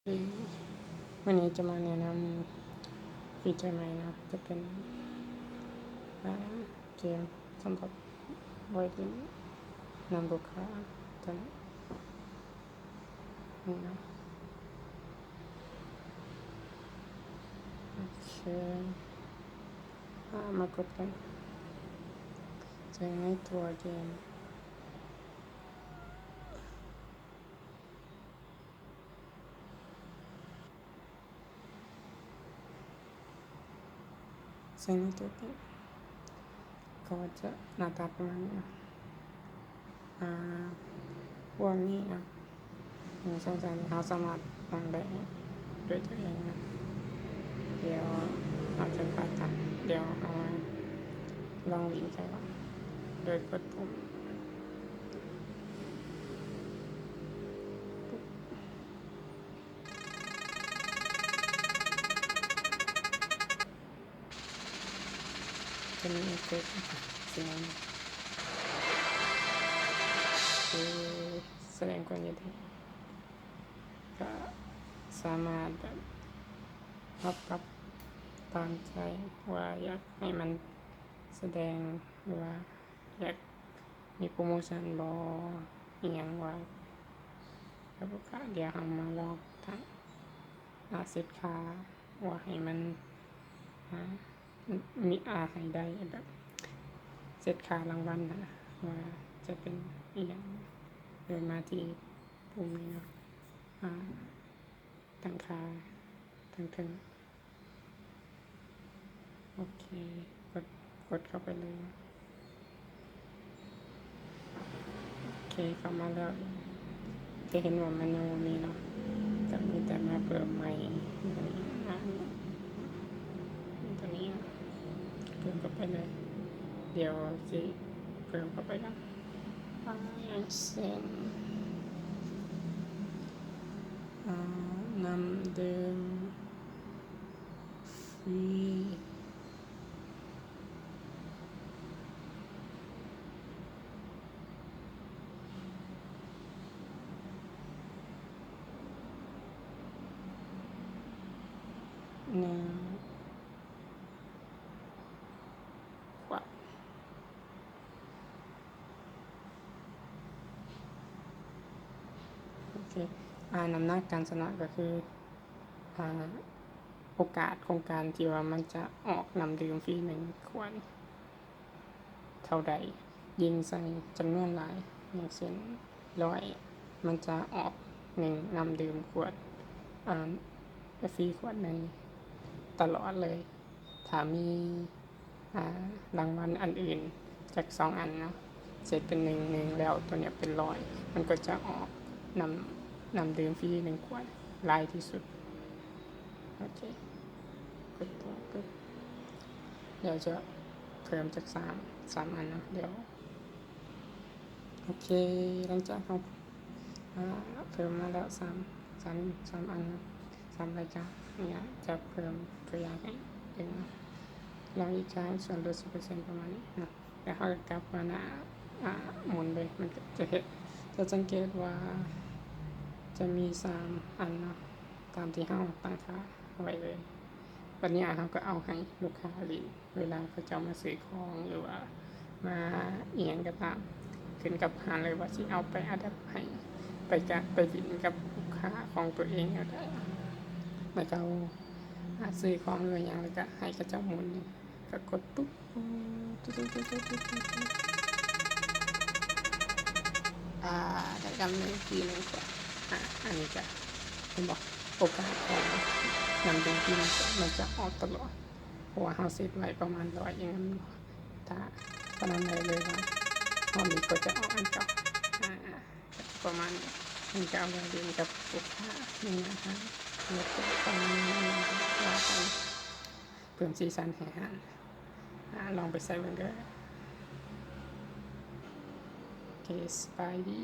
ມື້ນີ້ຈະມາແນະນຳຟີເຈີໃໝ່ເນາະ ຈະເປັນ ອາ ເກມສຳລັບໄວ້ຫຼິ້ນນຳລູກຄ້າ ຕົວນີ້ ນີ້ເນາະ ໂອເຄ ອາ ມາກົດກັນ ເຊິ່ງໃນຕົວເກມ ເຊິ່ງໃນຕົວເກມກໍຈະໜ້າຕາປະມານນີ້ເນາະ ອາ ພວກນີ້ເນາະ ໜຶ່ງ ສອງ ສາມ ເຮົາສາມາດຕັ້ງໄດ້ດ້ວຍຕົວເອງເນາະ ດຽວເຮົາຈະພາຕັ້ງ ດຽວເຮົາມາລອງຫຼິ້ນກັນເນາະ ໂດຍກົດປຸ່ມ ຈະມີເອຟເຟັກສຽງ ເອີ ສະແດງຄວາມຍິນດີ ກະສາມາດແບບປັບ ປັບຕາມໃຈວ່າຢາກໃຫ້ມັນສະແດງ ຫຼືວ່າຢາກມີໂປຣໂມຊັນບໍ່ ອີ່ຫຍັງວ່າກັບລູກຄ້າ. ດຽວເຮົາມາລອງຕັ້ງ ອາ ເຊັດຄ່າວ່າໃຫ້ມັນ ອາ ມີ ອາ ໃຫ້ໄດ້ແບບເຊັດຄ່າລາງວັນຫັ້ນນະ ວ່າຈະເປັນອີ່ຫຍັງ ໂດຍມາທີ່ປຸ່ມນີ້ເນາະ ອາ ຕັ້ງຄ່າ ຕັ້ງເທິງ ໂອເຄ ກົດ ກົດເຂົ້າໄປເລີຍ. ໂອເຄ ເຂົ້າມາແລ້ວ ຈະເຫັນວ່າມັນຍັງບໍ່ມີເນາະ ກໍມີແຕ່ມາເພີ່ມໃໝ່ ຕົວນີ້ ເພີ່ມເຂົ້າໄປເລີຍ. ດຽວຊິເພີ່ມເຂົ້າໄປນຳ ອາ ຢ່າງເຊັ່ນ ອາ ນ້ຳດື່ມຟຣີ ໜຶ່ງ ຂວດ ໂອເຄ ອາ ນ້ຳໜັກການຊະນະກໍຄື ອາ ໂອກາດຂອງການທີ່ວ່າມັນຈະອອກນ້ຳດື່ມຟຣີໜຶ່ງຂວດ ເທົ່າໃດ ຍິງໃສ່ຈຳນວນຫຼາຍ ຢ່າງເຊັ່ນ ຮ້ອຍ ມັນຈະອອກໜຶ່ງນ້ຳດື່ມຂວດ ອາ ຟຣີຂວດໜຶ່ງຕະຫຼອດເລີຍ. ຖ້າມີ ອາ ລາງວັນອັນອື່ນຈັກສອງອັນເນາະ ເຊັດເປັນໜຶ່ງໜຶ່ງ ແລ້ວຕົວເນີ້ຍເປັນຮ້ອຍ ມັນກໍຈະອອກນ້ຳ ນ້ຳດື່ມຟຣີໜຶ່ງຂວດຫຼາຍທີ່ສຸດ. ໂອເຄ ກົດຕໍ່ປຶບ ດຽວຈະເພີ່ມຈັກສາມ ສາມອັນເນາະ ດຽວ ໂອເຄ ຫຼັງຈາກເຮົາ ອາ ເພີ່ມມາແລ້ວສາມ ສາມ ສາມອັນເນາະ ສາມລາຍການ ນີ້ຈະເພີ່ມຕົວຢ່າງໃຫ້ເບິ່ງເນາະ ລອງອີກຄັ້ງ ສ່ວນຫຼຸດສິບເປີເຊັນປະມານນີ້ເນາະ. ແລ້ວເຮົາກໍກັບມາໜ້າ ອາ ໝູນເລີຍ ມັນກໍຈະເຮັດ ຈະສັງເກດວ່າຈະມີສາມອັນເນາະ ຕາມທີ່ເຮົາຕັ້ງຄ່າໄວ້ເລີຍ. ບັດນີ້ເຮົາກໍເອົາໃຫ້ລູກຄ້າຫຼິ້ນ ເວລາເຂົາເຈົ້າມາຊື້ຂອງ ຫຼືວ່າມາອີ່ຫຍັງກໍຕາມ ຂຶ້ນກັບຮ້ານເລີຍວ່າຊິເອົາໄປອາດັບໃຫ້ ໄປກະ ໄປຫຼິ້ນກັບລູກຄ້າຂອງຕົວເອງກໍໄດ້ ແລ້ວກໍ ອາ ຊື້ຂອງ ຫຼືຫຍັງ ແລ້ວກໍໃຫ້ເຂົາເຈົ້າໝູນ ກໍກົດປຸບ ອາ ໄດ້ນຳໜຶ່ງປີໜຶ່ງຂວດ ອາ ອັນນີ້ກະເຫັນບໍ່ ໂອກາດຂອງນຳເດືອນປີໜຶ່ງຂວດ ມັນຈະອອກຕະຫຼອດ ເພາະວ່າເຮົາເຊັດໄວ້ປະມານຮ້ອຍເອງ ແມ່ນບໍ່ ຖ້າ ສະນັ້ນໄດ້ເລີຍວ່າຮອບນີ້ກໍຈະອອກອັນເກົ່າ ອາ ປະມານນີ້ ມັນກະເອົາໄວ້ຫຼິ້ນກັບລູກຄ້າໃນໜ້າຮ້ານ ແລ້ວກໍເພີ່ມສີສັນໃຫ້ຮ້ານ ອາ ລອງໄປໃຊ້ເບິ່ງເດີ. ໂອເຄ ສະບາຍດີ.